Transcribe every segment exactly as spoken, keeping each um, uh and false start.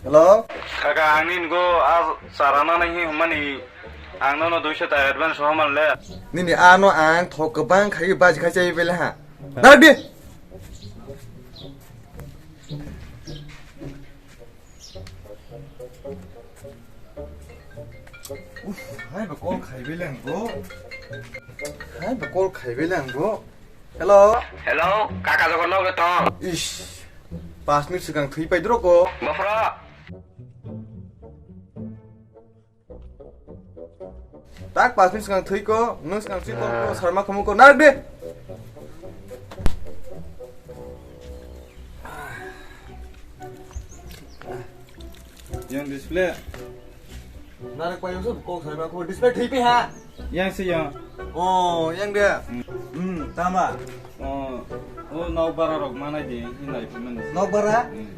Hello? Kaka, ang nini go a chara nana hi hwnmani, ang nono duiso ta advance homan le. Nini ano ang thok kwbang khai baji khai chai bele ha. Nardi. Uff, hai ba call khai bele ang go. Hai ba call khai bele ang go. Hello. Hello, kaka, jokhon nogo tong. Ish, pas minute swkang thwi pai dro ko. Bofro. Tak pas minute swkang thwi ko, nwng swkang thwi ko, ko sarma khumu ko, narak de. Yang display. Narek payo se kok sai ba ko display thwi pi ha. Yang se yang. Oh, yang dia. Hmm. Hmm, tama. Oh, oh, nok bara rok manai di, hinai phi mani. Nok bara? Hmm.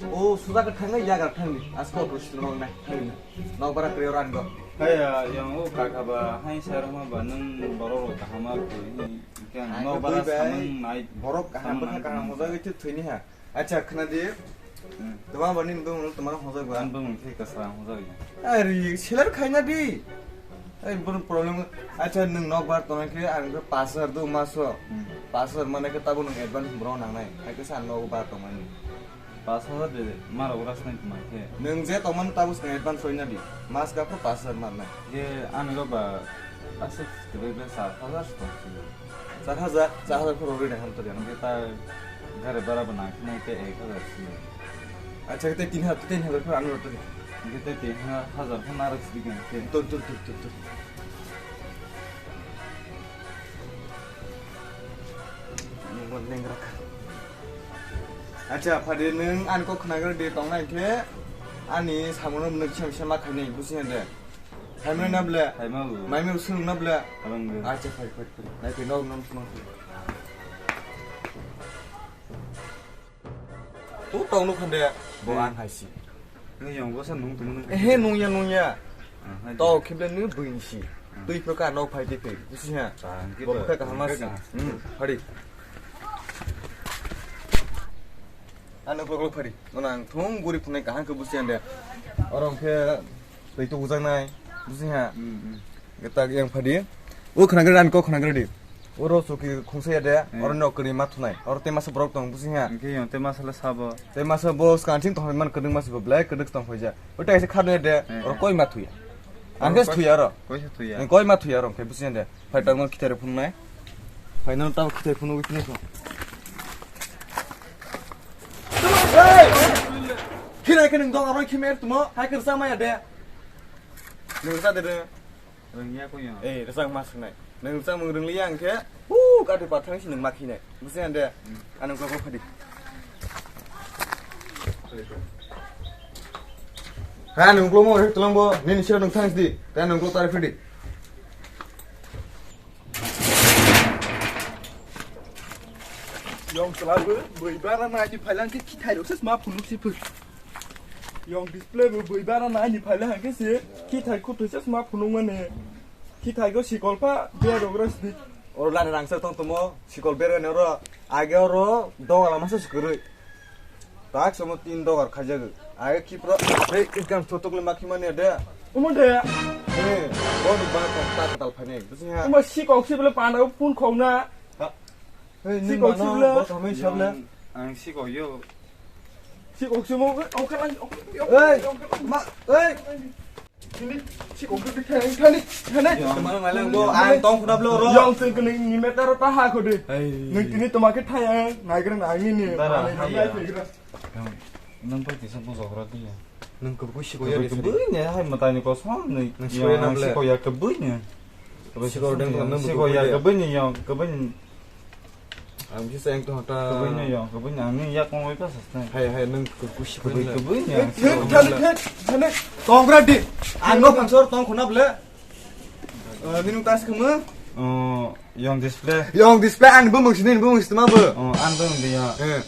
Oh, suda ka thang ya ga thang ni. Asko ko sino na thang ni. Nok bara kre ran go. Hai ya, yang o kaka ba, hai sar ma ba nang baro rok kaham ko. Hai, nok bara bui bai. Samang nai. Borok kaham samang ba nai kaham samang. Hoja ke thwi ni ha. Acha, khna di. Hmm. Tama bani bumung tama hojak ba. Ang bumung thai kasra hojak ya. Ari, seller khaina di. Ai, bun problem. Acha, nwng nok bar tona khe ang khe pas hajar do maso. Hmm. Pas hajar mane khe tabo nwng advance bro nangnai. Hai khe sa nok bar tongmani. Pas hajar de maro ura snai tuma khe. Nwng je tongmani tabo swkang advance hoina di. Mas ka pho pas hajar marnai. Ye ani go ba asik tebe be sat hajar tong. Char hajar, char hajar khoro rwi nai hamtari ano. Hwnkhe ta gari bara bo nangkhe nai tei ek hajar simi. Acha, tei tin hajar, tin hajar khoro ano rwtari. Hwnkhe tei tin hajar khoro narwk sidi khe. Tor, tor, tor, tor, tor. Nungbo lengra kha. Acha, phadi nwng ani kok khnagrw de tongnai khe ani samono nwng sem sem ma khainai, busi hande. Phaimani na ble? Phaima bo. Maimai bo swrwng na ble? Rwngwi. Acha, phai, phai, phai. Nai phai, nok, nok, nok. Tu tong nuk hande. Bo hmm. Ang hai si. Nung yang bo sa nung tong nung. Ehe, nung ya, nung ya. Ah, hai. To khible nung bui ni si. Ah. Tui pro ka nok phai tei tei. Busi ha. Ah, bo khe kaham si. Hmm, hari. Ano pro pro phari. Nona ang thung guri phunai kaham khe busi hande. Orang khe Tei tu ujaknai, busi ha? Hmm, hmm. Getak yang phadi. O khnagradi, ani kok khnagradi. Oro suki khungsa ya de, hmm. Oro nok kri ma thunai. Oro te masa borok tong, busi ha? Hwnkhe yang te masa le sabo. Te masa bo skanching tong man kwdwng masa bo blai kwdwk tong phaija. O tai se khadne de, hmm. Oro koi ma thuya. Ang khe thuya oro. Koi se thuya. Koi ma thuya oro, hwnkhe busi ha de. Phai tangno khitare phungnai. Phai nang tabo khitare phunugwi phunukho. Hey! Khinai khe nwng dog aroi khimer tumo, hai khe rwchak maya de. Nwng rwchak de de. Rwngya ko ya. Eh, rwchak ma swngnai. Nwng rwchak mung rwngliya hwnkhe, hu, gati pathang si nwng ma khinai. Busi ande. Hmm. Ano kok phadi. Ha, nwng klomo rek tolong bo, nini sira nwng thangs di. Ta nwng klok tari phadi. Yong chwla bo bui bara nai ni phailang khe khithai rok se sma phunuk si phuk. Yong display bo bui bara nai ni phailang khe se khithai khuthai se sma phunuk mane. Khithai go sikol pha be rok ras di. Oro lani rangsa tong tomo sikol ber ne oro age oro doga lama se sikurui. Tak samo tin dogar khajago. Ai kipro, hei, ikam thotok le makhi mane de. Omo de. He, bono ba ta ta tal phane. Busi ha. Omo sikok si bole panda phone khong na. Ha. Hei, sikok si bole. Boss hamai sable. Ang sikok yo. Sikok si mo, oke lang, oke. Hei, ma, hei. Sini, si kok tu thani, thani, thani. Yang mana malang bo, ang tong khuna blo ro. Yang sing kene ni meter ta ha khode. Hai. Nung tini toma khe thaya, naigra nang ni ni. Dara, hai ya. Nang pa tisa bo zogra dia. Nung kebui si ko ya. Kebui ne, hai matai ni kosom ni. Nung si ko ya na ble. Si ko ya kebui ne. Si ko deng nung si ko ya kebui ne, yang kebui ne. Ang bisa yang tuh hata. Kebui ni yang, kebui ni ang ni yak kong oi pas asna. Hai, hai, nung ke-, kusi kebui, kebui ni. Thik, thik, thik, thik. Tong bra di. Ang no pansor tong khuna ble. Eh, nini tas kemu. Oh, yang display. Yang display ang bu mung sini, bu mung sini ma bu. Oh, ang tu dia. Eh.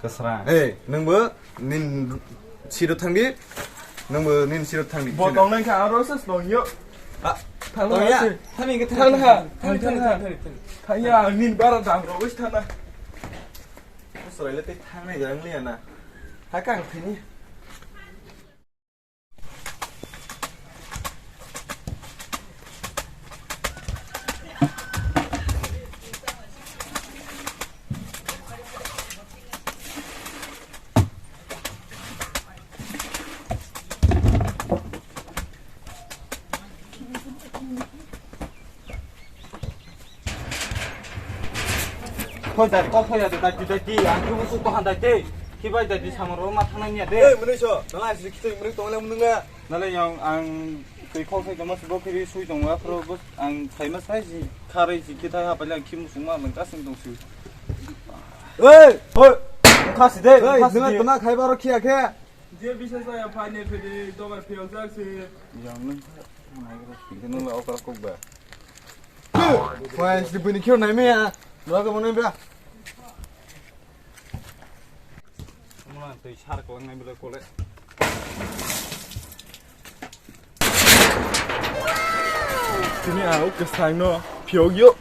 Kesra. Eh, nung bu nin sido thang di. Nwngbo nini sirok thangdi. Bo tongnai kha, aro se tongyo. Ah, thangna tongya? Thangna ha. Thangna ha. Thangya, nini bara dam rogwi thangna. Soraile tei thangnai jang liya na. Hakang thini. Hoi dadi, kok hoi dadi, dadi, dadi, ang khe musu to handai tei. Khibai dadi samaro ma thangnai niya de. Ei, mwnwi so, nang asli khitoi mwnwi tongla mwnwi nga. Nale yang ang tei kok sai tongma subo khiri sui tongma phro bus ang thaima sai si kharai si khithai ha pali ang khimu sungma lang kasing tong si. Ei, hoi, khasi de, ei, khasi nang de. Tona khaiba ro khiya khe. Je bisa saya phani phidi dobar phiyok jak si. Yang nung, nung la okra kok ba. Wah, si bini kiro nai me ya. Lo ke mane ba. Mona tei sar ko ngai bile kole. Sini au ke sang no phiyok yo.